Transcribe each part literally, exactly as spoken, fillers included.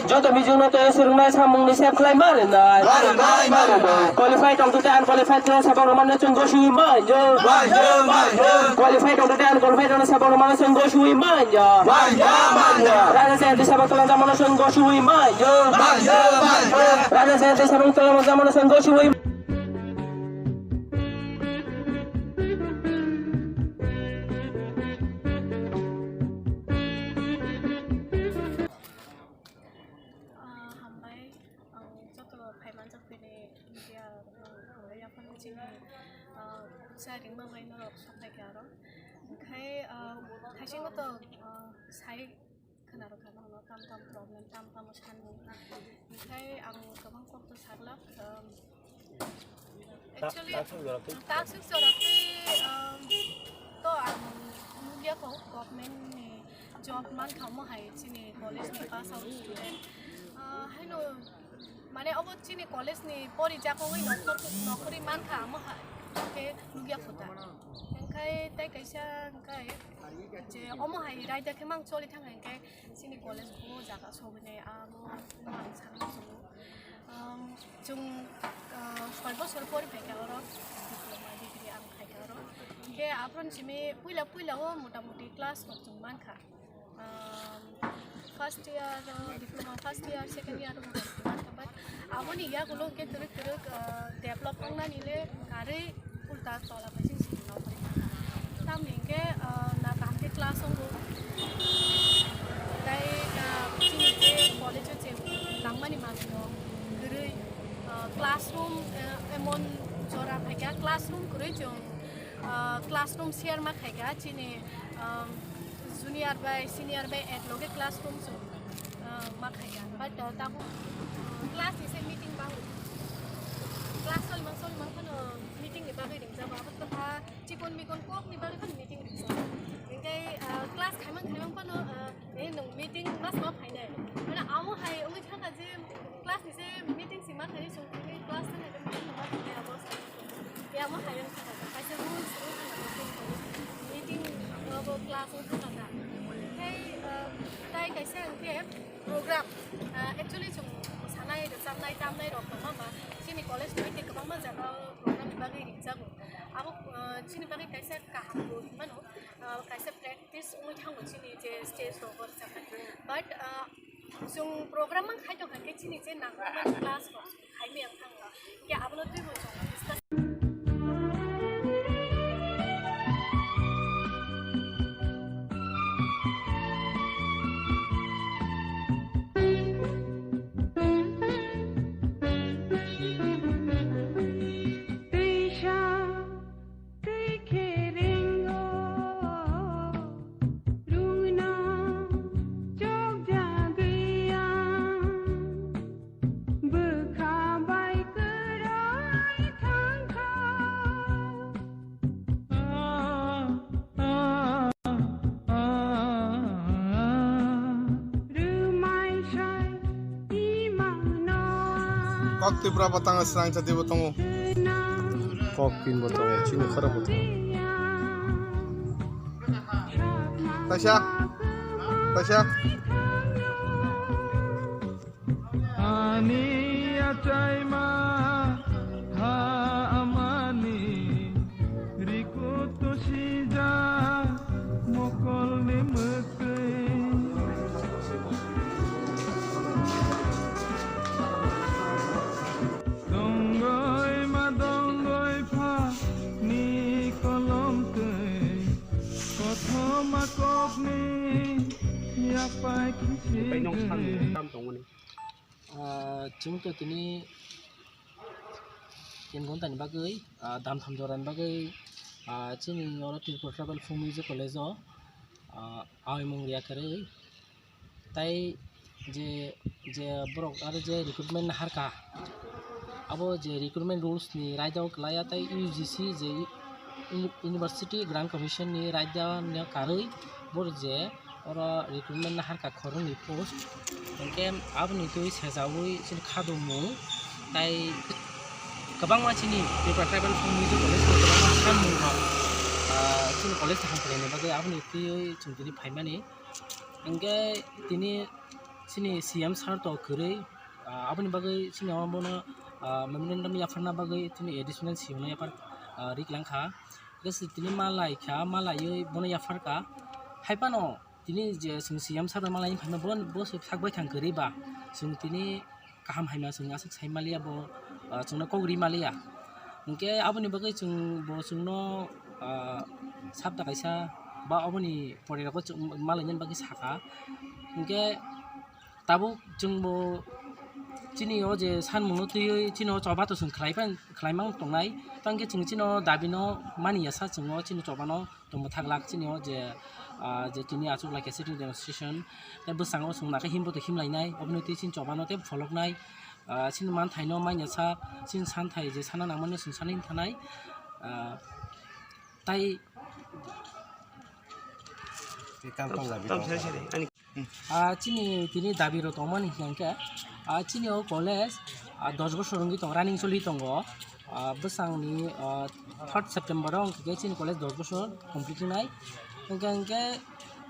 Joto bijing no tei swrwngnai samung ni sep khlai ma rwnai. Ma rwnai, ma rwnai. Qualified tong tei unqualified tong sabang rok mano chwng goswi ma yo. Ma yo, ma yo. Qualified tong tei unqualified tong sabang rok mano chwng goswi ma yo. Ma yo, ma yo. Raja Jayanti sabang tong mano chwng goswi ma yo. Ma yo, ma yo. Raja Jayanti sabang tong mano chwng goswi. Ah, hambai, ang joto phaimanjak bini media, ah, yaphano chini, ah, sa ringma bai norok soknaikha aro. Onkhe, ah, haisingo to, ah, sai khwnarokha nono tam tam problem, tam tamo sanmung. Onkhe ang kwbang kokto saglak, ah, actually, taksuk jora twi, um, to ang nukya kho government ni job mankha omo hai chini college ni pass out student. Ah, haino mane obo chini college ni pori jakogwi nokhor, nokhorwi mankha omo hai khe nukya kho ta. Hwnkhe tei kaisa hwnkhe je omo hai raida khe mang choli thang hwnkhe chini college bo jaga sogwi nai abo ang sana muchungo. Um, chwng, uh, soi bosor pori phaikha oro, diploma degree ang khaikha oro. Hinkhe aphuru simi puila puila o mota moti class rok chwng mankha. Um, first year, uh, diploma first year, second year o mota moti mankha, but aboni yagulo hinkhe twrwk twrwk, uh, develop wngnani le karwi ulta tola bai sing sing no. Tamni hinkhe, ah, na kaham khe class wngo. Tei, ah, chini je college o je langmani manwino kwrwi, ah, classroom, ah, emon jora phaikha, classroom kwrwi chwng, ah, classroom share ma khaikha chini, ah, junior bai senior bai ek loge classroom chwng, ah, ma khaikha. But, ah, tabuk, ah, class ni se meeting bango. Class solmang solmang phano meeting ni bagwi ringjago. Abo kwtha chikon mikon kok ni bagwi phano meeting ringjago. Hinkhe, ah, class khaimang khaimang phano, ah, eh, nwng meeting ma sama phainai. Mane amo hai wngwi thangkha je class ni se meeting si ma khainai, chwng tini class thangkha je meeting ma khainai abo. Ya amo hai wngwi thangkha, kaisa rules wngwi thangkha meeting, abo class wngwi thangkha. Hinkhe, ah, tai kaisa hinkhe, program, ah, actually chwng mosanai, rwchapnai, tamnai rok tongma ba chini college ni bai tei kwbangma jaga o program ni bagwi ringjago. Abo, ah, chini bagwi kaisa kaham bo hinmano, ah, kaisa practice wngwi thango chini je stage rok o rwchapnai. But, ah, chwng program mang khai tongkha khe chini je nangkukmani class rok khaimaya wng thangkha. Hinkhe abono twibo chwng discuss Bwkha bai kwrwi thangkha. Rwmai sai imano. Kok Tipra bo tango, srang chati bo tongo. Kok pin bo tongo, chini khorok bo tongo. Kaisa, kaisa. Ani achaima ha amani rikuto sija mokolni mwtwi. Dongoi ma dongoi pha ni kolom twi kothoma kokni yapai khisi. Ah, chwng to tini tin ghonta ni bagwi, ah, dam tham jora ni bagwi, ah, chini oro Tripura Tribal Folk Music College o, ah, awi mung riya kwrwi. Tai je, je borok aro je recruitment naharkha, abo je recruitment rules ni raida o kwlaiya, tai U G C je Uni-, University Grant Commission ni raida no karwi boro je oro recruitment naharkha khoroknwi post, hinkhe aboni twi sejaui chini khadumung tai kwbangma chini Tripura Tribal Folk Music College ni kwbangma samung rok, ah, chini college ni hamkrai ni bagwi aboni twiwi chwng tini phaimani. Hinkhe tini Chini C M sir to kwrwi, ah, aboni bagwi chini omo bono, ah, memorandum yapharna bagwi chini additional C M no yaphar, ah, rik lang kha. Hwnkhe se tini ma lai kha, ma laiwi bono yaphar kha. Hai phano tini je chwng C M sir bai ma laini phaima bo, bo se sak baithang kwrwi ba chwng tini kaham hamya chwng aswk sai maliya bo, ah, chwngno kok ri maliya. Hwnkhe aboni bagwi chwng bo chwngno, ah, sabda kaisa ba aboni pore rogo chwng ma lainani bagwi sakha. Hwnkhe tabuk chwngbo chini o je sanmungno twiwi chini o choba to chwng khlai pan, khlai mang tongnai. Tangkhe chwng chini o dabino mani ya sa chwng o chini chobano tongmo thaglak chini o je, ah, je tini achuk lai khe sitting demonstration. Tei bwskango chwng nakhe himbo to himlainai, oboni twi chini chobano tei pholoknai. Ah, chini manthaino manya sa, chini santhai je sana nangmano chwng sanwi thanai. Ah, tai Tam, tam, tam, tam, tam, tam, tam. Ah, chini tini dabi rok tongmani hwnkhe, ah, chini o college, ah, dos bosor wngwi tongo, running choli tongo. Ah, bwsangni, ah, third September o hwnkhe chini college dos bosor complete wngnai. Hwnkhe, hwnkhe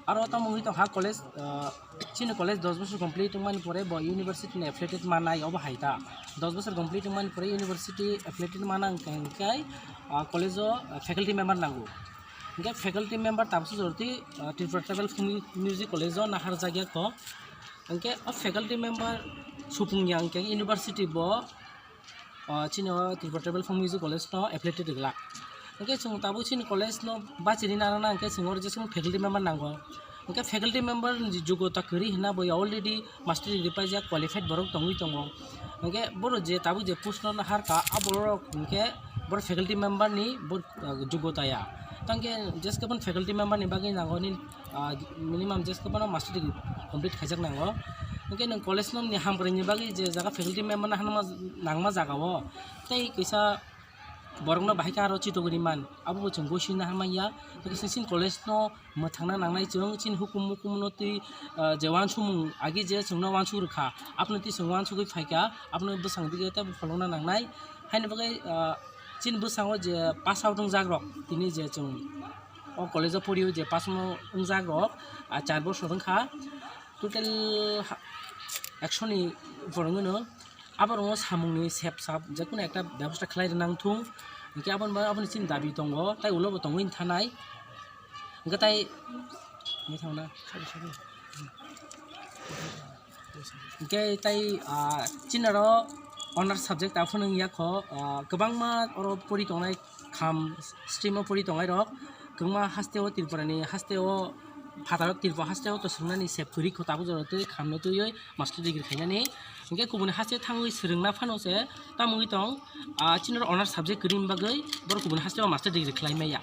aro tamo wngwi tongkha college, ah, chini college dos bosor complete wngmani pore bo university ni affiliated manai obo hai ta. Dos bosor complete wngmani pore university affiliated mana hwnkhe, hwnkhe, ah, college o, ah, faculty member nango. Hwnkhe faculty member tabukhe joroti, ah, Tripura Tribal Mu-, Music College o nahar jakya kho. Hwnkhe o faculty member supung ya hwnkhe university bo, ah, chini o Tripura Tribal Folk Music College no affiliated glak. Hwnkhe chwng tabuk chini college no bachiri narwkna hwnkhe chwng oro jeswk faculty member nango. Hwnkhe faculty member ni jogota kwrwi hwnna bo already master degree paijak, qualified borok tongwi tongo. Hwnkhe borok je tabuk je post no naharkha, a borok hwnkhe borok faculty member ni bo, ah, jogota ya. Tangkhe jeskhe bono faculty member ni bagwi nango nini, ah, minimum jeskhe bono master degree complete khaijak nango. Hwnkhe nwng college no ni hamkrai ni bagwi je jaga faculty member no hanma nangma jaga o tei kisa borokno bahai khe aro chitogwi man, abo bo chwng gosina hamya. Tei kisa chini college no mwthangna nangnai chwng, chini hukum mukum no twi, ah, je uansukmung agi je chwngno uansuk rwkha, abono twi chwng uansugwi phaikha, abono bwsang dige tei pholokna nangnai. Haini bagwi, ah, chini bwskango je pass out wngjak rok, tini je chwng o college o pori o je pass out wngjak rok, ah, char bosor wngkha, total ha-, ekshoni borok wngno. Aborokno samungni sep sap je kunu ekta bebosta khlai rwnang thung, hwnkhe aboni bagwi aboni chini dabi tongo, tei ulo bo tongwi thanai. Hwnkhe tai, hwnkhe tai, ah, chini oro honor subject ta phano wngya kho, ah, kwbangma oro pori tongnai kham stream o pori tongnai rok, kwbangma haste o Tripura ni haste o phataro Tripura haste o to swngnani sep kwrwi kho, tabuk jora twi khamno twiwi master degree khainani. Hwnkhe kubuni haste thangwi swrwngna phano se tamo wngwi tong, ah, chini oro honor subject kwrwini bagwi borok kubuni haste o master degree khlai maya.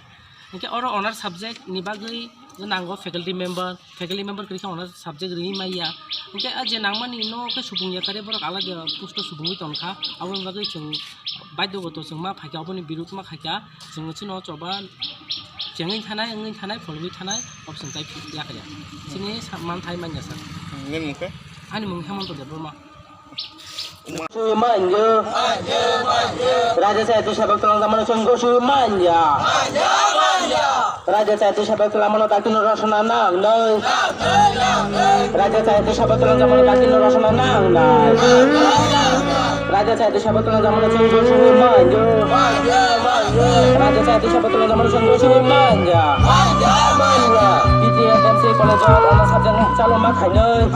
Hwnkhe oro honor subject ni bagwi nango faculty member, faculty member kwrwi khe honor subject rwui maya. Hwnkhe ah je nangmani no khe supung ya kare borok alage post o supungwi tongkha, aboni bagwi chwng baidhogoto chwng ma phaikha, aboni birud ma khaikha, chwng chino choba chengwi thanai, wngwi thanai, pholwi thanai, option tai yakha ya. Chini sa-, manthai manya sa. Nini mung khe? Ani mung Hemanta Debbarma. Sui manja. Raja Sahitya Sabha Tolong Zaman Sungguh Sui manja. Raja Sahitya Sabha Tolong Zaman Dakino Rosona Nang Nai. Raja Sahitya Sabha Tolong Zaman Dakino Rosona Nang Nai. Raja Sahitya Sabha Tolong Zaman Sungguh Sui manja. Raja Sahitya Sabha Tolong Zaman Sungguh Sui manja. T T F M C College o honor subject chaloma khainai.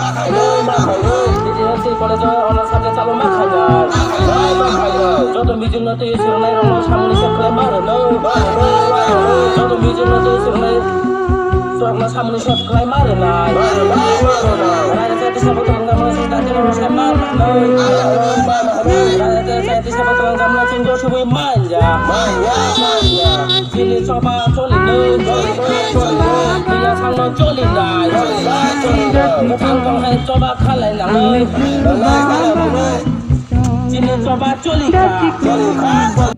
T T F C college o honor subject chaloma khainai. Joto mijing no twi swrwngnai rokno samungni sep khlai ma rwnai. Joto mijing no twi swrwngnai rokno samungni sep khlai ma rwnai. Raja Sahitya Sabha Tolong Zaman Sungguh Sui ma rwnai. Raja Sahitya Sabha Tolong Zaman Sungguh Sui manja. Chini choba choli nai. Chini sangno choli nai. Mukhang tong hai choba khalai nai. Chini choba choli kha.